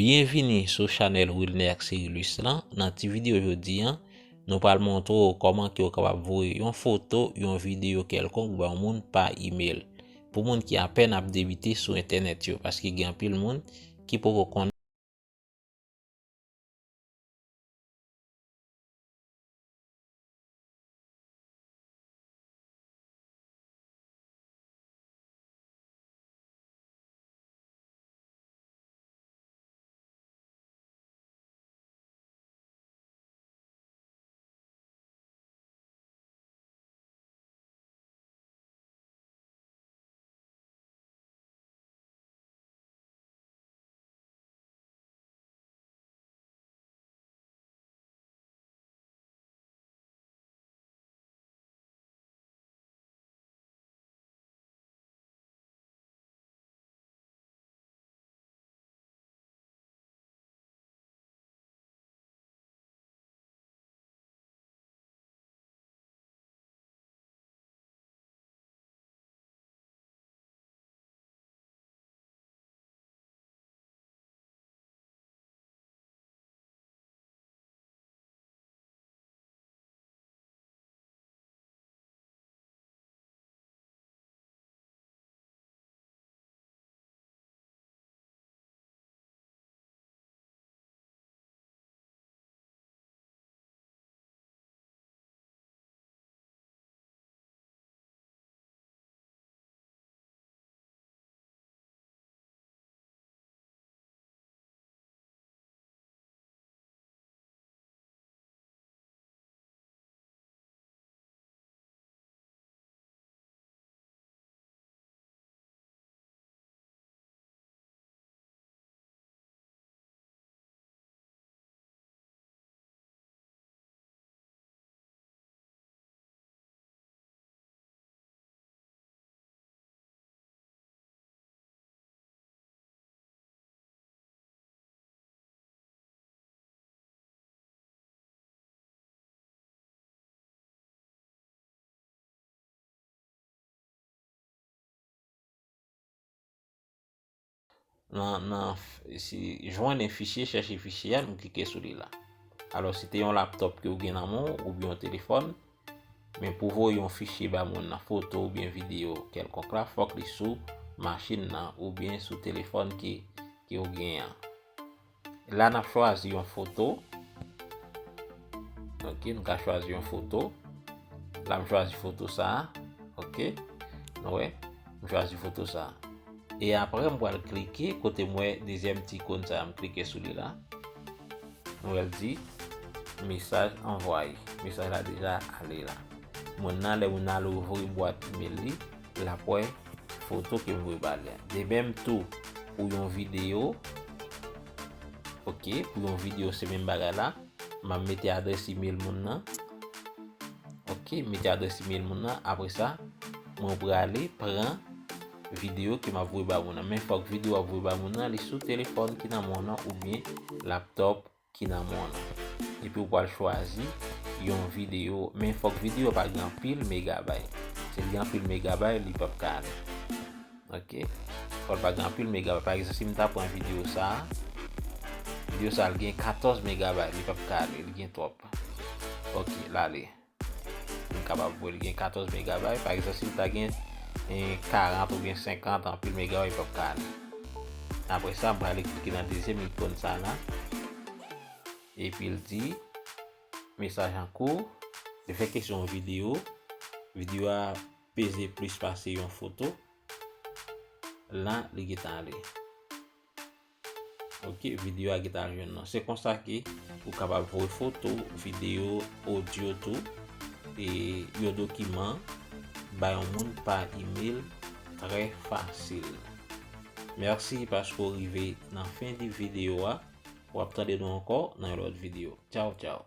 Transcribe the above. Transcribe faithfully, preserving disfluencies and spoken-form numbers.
Byenvini sou chanèl Wilner Cyrilus lan. Nan ti videyo jodi a, nou pral montre w kòman ke w kapab voye yon foto, yon videyo kèlkonk ba yon moun pa imèl. Pou moun ki apèn ap debite sou entènèt yo, paske gen anpil moun ki poko konn Nan, nan, f- si, jwenn en fichye, chèche fichye a, nou klike sou li la. Alò, si te yon laptòp ke w gen nan men w, oubyen yon telefòn, men pou voye yon fichye ba moun nan, foto oubyen videyo kèlkonk la, fòk li sou machin nan oubyen sou telefòn ke, ke w genyen an. La, n ap chwazi yon foto. Ok, nou ka chwazi yon foto. La, m chwazi foto sa a. Ok, nou wè, m chwazi foto sa a. E apre, m pral klike kote m wè dezyèm ti ikòn sa a, m klike sou li la. M wè l di, mesaj anvwaye. Mesaj la deja ale la. Moun nan, lè moun nan al ouvri bwat imèl li, l ap wè foto ke m voye ba li a. De menm tou, pou yon videyo, ok, pou yon videyo, se menm bagay la. M ap mete adrès imèl moun nan. Ok, mete adrès imèl moun nan. Apre sa, mwen prale pran videyo ke m ap voye ba moun nan. Men fòk videyo w ap voye ba moun nan, li sou telefòn ki nan men w nan oubyen laptòp ki nan men w nan. Epi w pral chwazi yon videyo, men fòk videyo a pa gen anpil megabay. Si l gen anpil megabay, li p ap ka ale. Ok. Fò l pa gen anpil megabay. Pa egzanp, si m ta pran videyo sa a, videyo sa a, l gen katòz megabay, li p ap ka ale, li gen twòp. Ok, l ale. M kapab wè l gen katòz megabay. Pa egzanp, si l ta gen, eh, karant oubyen senkant, anpil megabay, li p ap ka ale. Apre sa, m prale klike nan dezyèm ikòn sa la. Epi l di, mesaj an kou. Li fè kesyon yon videyo. Videyo a peze plis pase yon foto. La, li gentan ale. Ok, videyo a gentan al jwenn nou. Se konsa ke ou kapab voye foto, videyo, odyo tou, e yon dokiman bay yon moun pa imèl trè fasil. Mèsi paske w rive nan fen di videyo a. W ap tande nou ankò nan yon lòt videyo. Tchaw, tchaw.